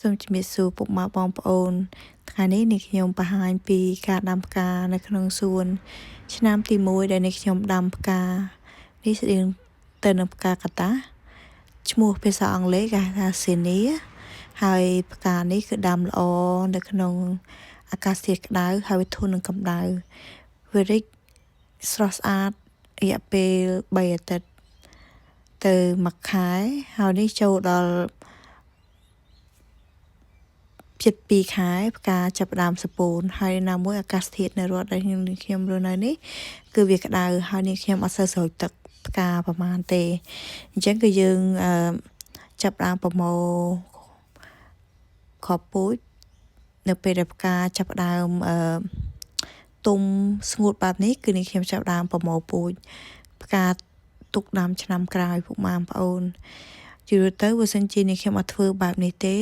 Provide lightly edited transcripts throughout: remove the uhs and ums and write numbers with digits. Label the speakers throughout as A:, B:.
A: សូមជំរាបសួរពុកម៉ែបងប្អូនថ្ងៃនេះនេះខ្ញុំបង្ហាញពីការដាំផ្កានៅក្នុងសួនឆ្នាំទី1ដែលនេះខ្ញុំដាំផ្កានេះស្តៀងទៅនឹងផ្កាកតាឈ្មោះភាសាអង់គ្លេសគេហៅថា Zinnia ហើយផ្កានេះគឺដាំល្អនៅក្នុងអាកាសធាតុក្តៅហើយវាធន់នឹងកម្ដៅវារីកស្រស់ស្អាតរយៈពេល3អាទិត្យទៅមួយខែហើយនេះចូលដល់ជិត2ខែផ្កាចាប់ផ្ដើមសពូនហើយណាមួយអាកាសធាតុនៅរដ្ឋដែលខ្ញុំរស់នៅនេះគឺវាក្តៅហើយនេះខ្ញុំអត់សូវស្រោចទឹកផ្កាប្រហែលទេអញ្ចឹងគឺយើងអឺចាប់ផ្ដើមប្រមូលគ្រាប់ពូជនៅពេលដែលផ្កាចាប់ផ្ដើមអឺទុំស្ងួតបែបនេះគឺនេះខ្ញុំចាប់ផ្ដើមប្រមូលពូជផ្កាទុកដាំឆ្នាំក្រោយពុកម៉ែបងប្អូនយូរទៅបើសិនជានេះខ្ញុំអត់ធ្វើបែបនេះទេ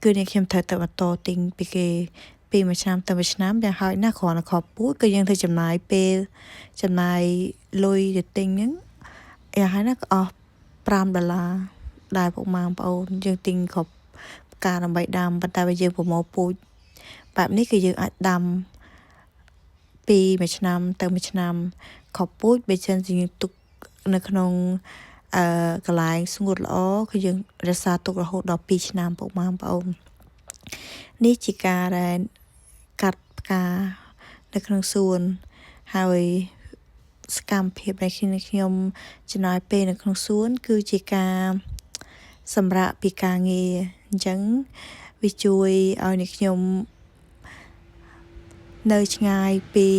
A: គឺនេះខ្ញុំត្រូវតែបន្តទិញពីគេពីមួយឆ្នាំទៅមួយឆ្នាំយ៉ាងហោចណាស់គ្រាន់តែគ្រាប់ពូជគឺយើងត្រូវចំណាយពេលចំណាយលុយទៅទិញហ្នឹងយ៉ាងហោចណាស់ក៏អស់5ដុល្លារដែរពុកម៉ែបងប្អូនយើងទិញគ្រាប់ផ្កាដើម្បីដាំប៉ុន្តែបើយើងប្រមូលពូជបែបនេះគឺយើងអាចដាំពីមួយឆ្នាំទៅមួយឆ្នាំគ្រាប់ពូជបើសិនជាយើងទុកនៅក្នុងអឺកន្លែងស្ងួតល្អគឺយើងរក្សាទុករហូតដល់2ឆ្នាំពុកម៉ែបងប្អូននេះជាការដែលកាត់ផ្កានៅក្នុងសួនហើយសកម្មភាពដែលខ្ញុំចំណាយពេលនៅក្នុងសួនគឺជាការសម្រាកពីការងារអញ្ចឹងវាជួយឲ្យអ្នកខ្ញុំនៅឆ្ងាយពី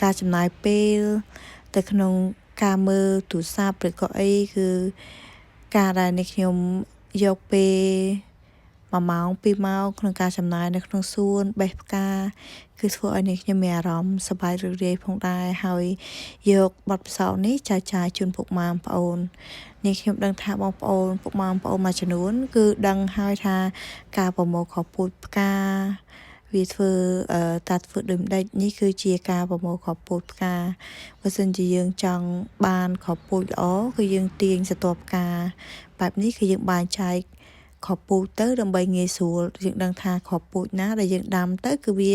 A: ការចំណាយពេលទៅក្នុងការមើលទូរស័ព្ទឬក៏អីគឺការដែលនេះខ្ញុំយកពេល1ម៉ោង2ម៉ោងក្នុងការចំណាយនៅក្នុងសួនបេះផ្កាគឺធ្វើឲ្យនេះខ្ញុំមានអារម្មណ៍សប្បាយរីករាយផងដែរហើយយកបទពិសោធន៍នេះចែកចាយជូនពុកម៉ែបងប្អូននេះខ្ញុំដឹងថាបងប្អូនពុកម៉ែបងប្អូនមួយចំនួនគឺដឹងហើយថាការប្រមូលគ្រាប់ពូជផ្កាវាធ្វើតាធ្វើដូចម្ដេចនេះគឺជាការប្រមូលគ្រាប់ពូជផ្កាបើសិនជាយើងចង់បានគ្រាប់ពូជល្អគឺយើងទាញស្រទាប់ផ្កាបែបនេះគឺយើងបែងចែកគ្រាប់ពូជទៅដើម្បីងាយស្រួលយើងដឹងថាគ្រាប់ពូជណាដែលយើងដាំទៅគឺវា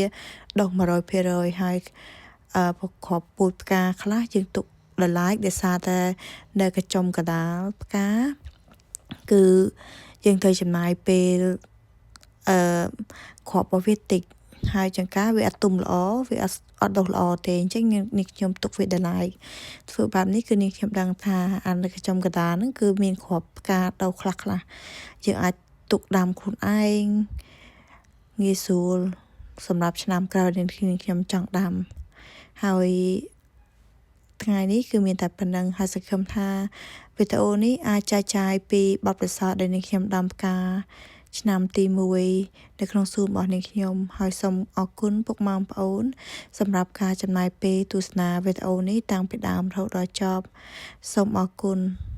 A: ដុះ100%ហើយអឺគ្រាប់ពូជផ្កាខ្លះយើងទុកដោយឡែកដោយសារតែនៅកញ្ចុំកដាលផ្កាគឺយើងត្រូវចំណាយពេលអឺគ្រាប់របស់វាតិចហើយចង្ការវាអត់ទុំល្អវាអត់អត់ដុះល្អទេអញ្ចឹងនេះខ្ញុំទុកវាដោយឡែកធ្វើបែបនេះគឺនេះខ្ញុំដឹងថាអានៅចំកដាលហ្នឹងគឺមានគ្រាប់ផ្កាដុះខ្លះខ្លះយើងអាចទុកដាំខ្លួនឯងងាយស្រួលសម្រាប់ឆ្នាំក្រោយនេះខ្ញុំចង់ដាំហើយថ្ងៃនេះគឺមានតែប៉ុណ្្នឹងហើយសង្ឃឹមថាវីដេអូនេះអាចចែកចាយពីបទពិសោធន៍ដែលនាងខ្ញុំដាំផ្កាឆ្នាំទី1នៅក្នុងសួនរបស់នាងខ្ញុំហើយសូមអរគុណពុកម៉ែបងប្អូនសម្រាប់ការចំណាយពេលទស្សនាវីដេអូនេះតាំងពីដើមរហូតដល់ចប់សូមអរគុណ។